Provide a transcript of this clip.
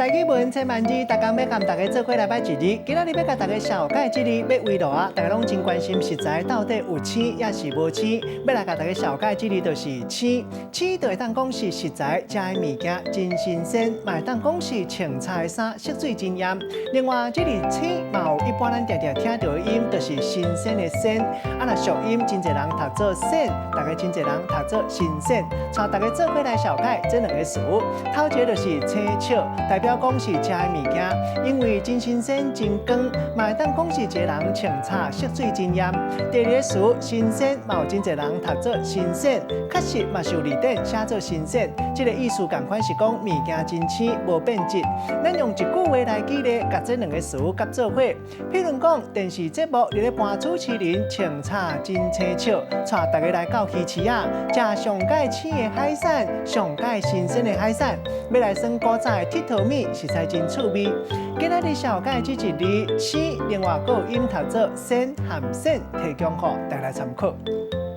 台語文千萬字，逐工欲共大家做伙來擺一字。今仔日欲共大家紹介這字欲圍爐仔，大家攏真關心食材到底有青抑是無青。欲來共大家紹介這字就是青。青就會當講是食材食的物件真新鮮，嘛會當講是穿插的衫色水真豔。另外，這字青嘛有一般咱定定聽著的音，就是新鮮的鮮。啊，若俗音真濟人讀做鮮，大家真濟人讀做新鮮。帶大家做伙來紹介這兩个詞。頭一个就是青笑，代表講是食的物件，因為真新鮮、真光，嘛會當講是一個人穿插色水真豔。第二个詞新鮮，嘛有真濟人讀做新鮮，確實嘛是有字典寫做新鮮。這个意思仝款是講物件真青，無變質。咱用一句話來舉例，共這兩个詞佮做伙。譬如講，電視節目佇咧播主持人穿插真青笑，帶大家來到魚市仔，食上蓋青的海產，上蓋新鮮的海產，欲來耍古早的鐵頭米，實在真趣味。今仔日紹介這一字青，另外閣有音讀做鮮和鮮，提供予大家來參考。